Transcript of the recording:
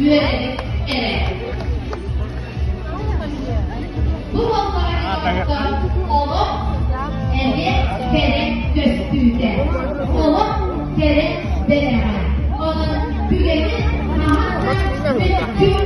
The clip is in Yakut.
үөрэбит эрэ. Бу буоллаҕына олох эмиэ кэрэ көстүүтэ, олох кэрэ бэлэҕэ. Онон түгэни хаһан да бүттүү.